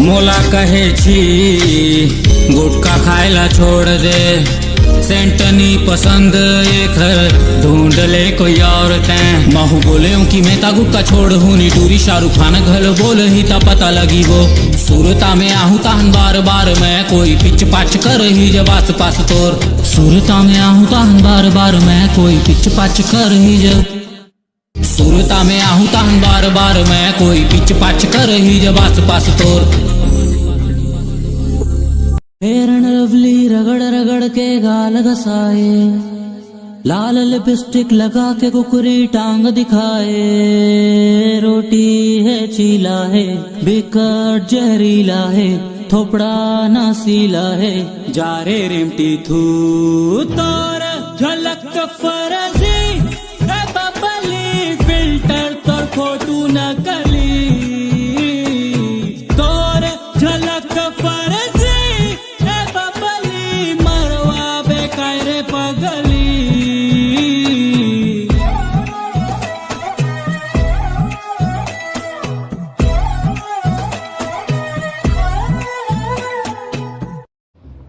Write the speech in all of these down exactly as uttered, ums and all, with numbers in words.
मोला कहे छी गुटखा खाए ला छोड़ दे, सेंट नी पसंद एखर, ढूंढ ले कोई और तैं। महू बोले हूँ कि मैं ता गुटखा छोड़ हूँ नी टूरी, शाहरुख खान घलो बोल ही ता पता लगी वो। सुरता में आहू ताहन बार बार मैं, कोई पिच पाच कर ही जब आस पास तोर। सुरता में आहू ताहन बार बार मैं, कोई पिच पाच कर ही जब सुरता में आहू ताहन बार बार मैं, कोई पिच पाच कर ही जब आस पास तोर। फेयर एंड लवली रगड़ रगड़ के गाल घसाए, लाल लिपस्टिक लगा के कुकरी टांग दिखाए। रोटी है चीला है, बिकट जहरीला है, थोपड़ा नासीला है। जा रे रेमटी थू तोर झलक फरजी, ए बबली फिल्टर तोर फोटो नकली। तोर झलक फरजी, ए बबली मरवा बेकाय रे पगली।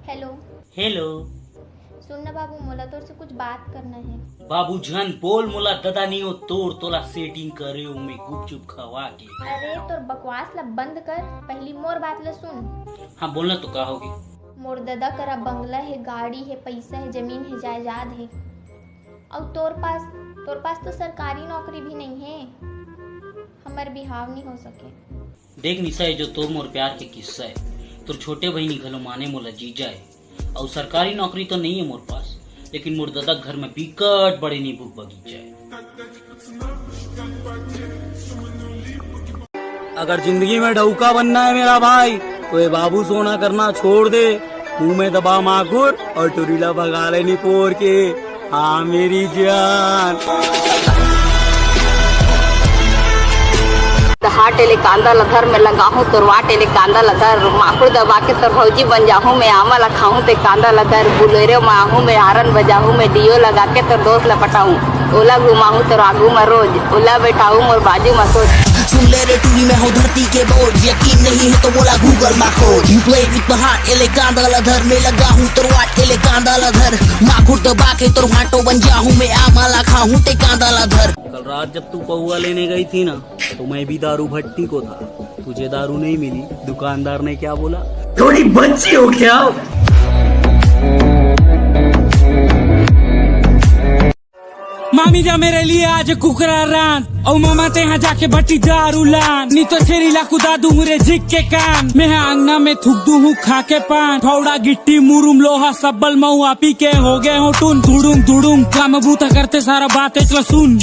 हेलो। हेलो। सुन ना बाबू, मोला तोर से कुछ बात करना है। बाबू झन बोल, मोला ददा नी हो तोर, तोला सेटिंग करे हूँ मैं गुपचुप खवा के। अरे, तोर बकवास ला बंद कर, पहली मोर बात ला सुन। हाँ, बोलना तो का होगे? मोर ददा करा बंगला है, गाड़ी है, पैसा है, जमीन है, जायदाद है, अउ तोर पास, तोर पास तो सरकारी नौकरी भी नहीं है। हमर बिहाव नहीं हो सके। देख निशा, ये जो तोर मोर प्यार के किस्सा है, तोर छोटे बहिनी घलो माने मोला जीजा है, अउ सरकारी नौकरी तो नहीं है मोर पास, लेकिन मोर ददा घर में बिकट बड़े नींबू के बगीचा है। अगर जिंदगी में डौका बनना है मेरा भाई, तो ये बाबू सोना करना छोड़ दे। मुंह में दबा माखुर और टुरीला भगा ले निपोर के। हाँ मेरी जान। हाट एले कांदा ला धर, मैं लगाहूं तोर वाट एले कांदा ला धर, माखुर दबा के तोर भौजी बन जाहूं, मैं आमा ला खाहूं ते कांदा ला धर, बुलेरो में आहूं मैं हारन बजाहूं, मैं डीओ लगा के तोर दोस्त ला पटाहूं, ओला घुमाहूं तोर आगू में रोज, ओला बैठाहूं मोर बाजू में सोच। सुन ले रे टूरी, मैं हूँ धरती के बोझ, यकीन नहीं है तो बोला गूगल में खोज। You play with my heart, एले कांदा ला धर, मैं लगाहूं तोर वाट एले कांदा ला धर, माखुर दबा के तोर भांटो बन जाहूं, मैं आमा ला खाहूं ते कांदा ला धर। कल रात जब तू पौवा लेने गई थी ना, तो मैं भी दारू भट्टी को था। तुझे दारू नहीं मिली, दुकानदार ने क्या बोला? थोड़ी बच्ची हो क्या? मामी जा मेरे लिए आज कुकरा रांध, अउ मामा तेहा जाके भट्टी दारू लान, नी तो छेरी ला कुदा दूं रे झिक के कान। मैं हा अंगना में थूक दूं हूं खा के पान, फौड़ा गिट्टी मुरुम लोहा सब्बल महुआ पी के हो गए हो टून। धुड़ुम धुड़ुम काम बूता करते सारा बात एक ला सुन।